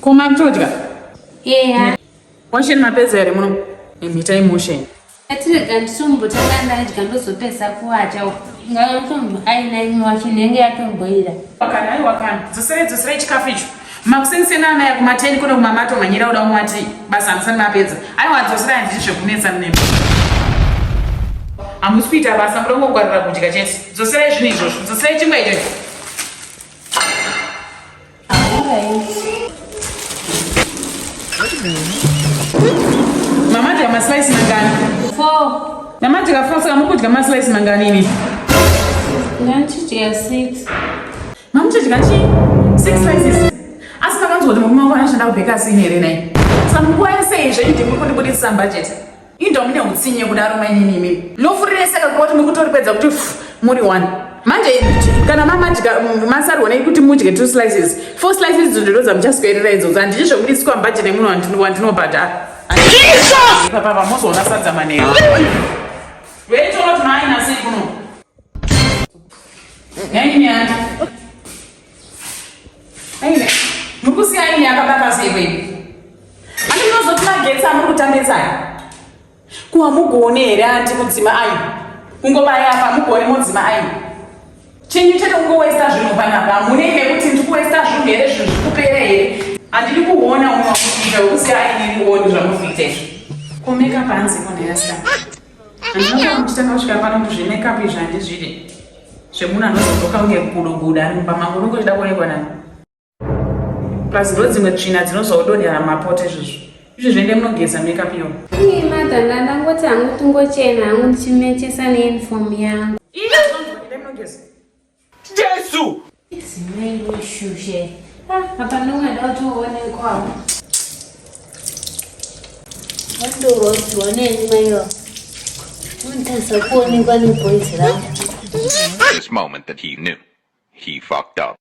Ko makutodya? Eya. Motion mapedza here muno? Imitai motion. Atirega nditombotanga ndadya ndozopedza kuwacha. Ngatombo aina imwe wacho inenge yatomboira. Wakana aiwa kana. Dzoserai dzoserai chikafu icho. Makuseniseni ana ya kuma 10 kuno kumamato manyira uda umwati basa hamusati mapedza. Aiwa dzoserai handiti zvekunetsa munemi. Hamusi kuita basa muda kungogwarira kudya chete. Dzoserai zvinhu izvozvo. Dzoserai chingwa ichocho. Mama dya maslice mangani? 4. Mama dya 4 saka muri kudya maslice mangani imi? Ndandichidya 6. Mama muchidya chii? 6 slices. Asi makanzwa kuti murume wangu anoshanda kubheka sini here nhai? Saka munguva yese iyi zvenyu ndimi kundibudisisa budget. Inda mune utsinye kudaro mainini imi. Lofurire saka kuti muri kutoripedza kuti muri one. Manje kana mamadya masarwa nei kuti mudye two slices. Four slices idzo ndiro dzamuchaswerera idzodzo. Handidi zvekubudiswa budget nemunhu wandinobhadhara. Jesus! Papa mozoona sadza manheru. Wait, what mine asi kuno. Nhaimi andi. Aine. Muri kusiya aine yakabaka sei kwenyu? Andi munozoti magetsi amuri kutambisa aya. Ko hamugone here andi kudzima ayo? Kungobaya apa hamugone modzima ayo. Chenyu chete kungowesta zvinhu panapa. Hamunei nekuti ndiri kuwesta zvinhu here zvinhu zviri kupera here. Handidi kuona umwe wakuita wekusiya aine rioni zvamuri kuita izvi. Ko makeup hanzi ko ndayasika. Handina kuchitanga kusvika pano kuti zvemakeup izvi handizvide. Zvemunhu anozodzoka kunge gudo gudo ari mumba mangu unonge uchida kuonekwa nani? Plus ndo dzimwe tsvina dzinozodonhera mapoto izvozvo. Izvi zvende munogeza makeup iyo. Ii mother ndangoti hangu tungochena hangu ndichimechesa neuniform yangu. Ii munogeza. Jesu! Zimai roshushe. Ah, apa ndongada kuti uonekwawo. Vandorwadziwa neni maiwa. Unotadza kuonekwa neboys rangu. This moment that he knew he fucked up.